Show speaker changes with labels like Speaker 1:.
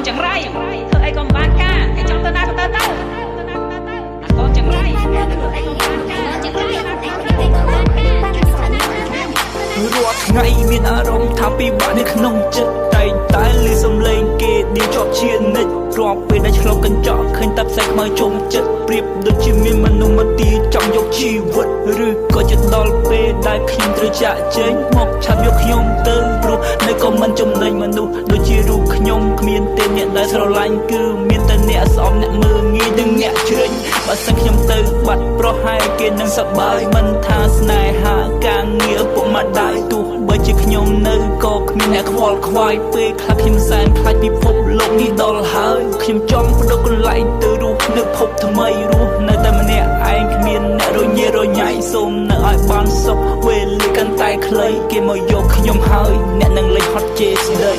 Speaker 1: ចង្រៃធ្វើអីក៏មិនបានការហើយចង់ទៅណាក៏ទៅទៅអាកូនចង្រៃធ្វើអីក៏មិនបានការចង្រៃធ្វើអីក៏មិនបានការ
Speaker 2: រាល់ថ្ងៃមានអារម្មណ៍ថាពិបាកនៅក្នុងចិត្តតែងតែឮសំឡេងគេដៀលជាប់ជានិច្ចរាល់ពេលដែលឆ្លងកញ្ចក់ឃើញតែផ្សែងខ្មៅជុំចិត្តប្រៀបដូចជាមានមនុស្សមកទីចង់យកជីវិតឬក៏จะដល់ពេលដែលខ្ញុំត្រូវចាក់ចេញមកឆាប់យកខ្ញុំទៅព្រោះនៅក៏មិនចំណេញមនុស្សដូចជារូបខ្ញុំគ្មានទេអ្នកដែលស្រឡាញ់គឺមានតែអ្នកស្អប់អ្នកមើលងាយនិងអ្នកជ្រេញបើសិនខ្ញុំទៅបាត់ប្រហែលគេនឹងសប្បាយមិនថាស្នេហាការងារឪពុកម្ដាយទោះបីជាខ្ញុំនៅក៏គ្មានអ្នកខ្វល់ខ្វាយពេលខ្លះខ្ញុំសែនខ្លាចពិភពលោកនេះដល់ហើយខ្ញុំចង់ប្ដូរកន្លែងទៅរស់នៅភពថ្មីរស់នៅតែម្នាក់ឯងគ្មានអ្នករញ៉េរញ៉ៃសូមនៅឲ្យបានសុខវេលាកាន់តែខ្លីគេមកយកខ្ញុំហើយអ្នកនឹងលេចហត់ជេរស្ដី។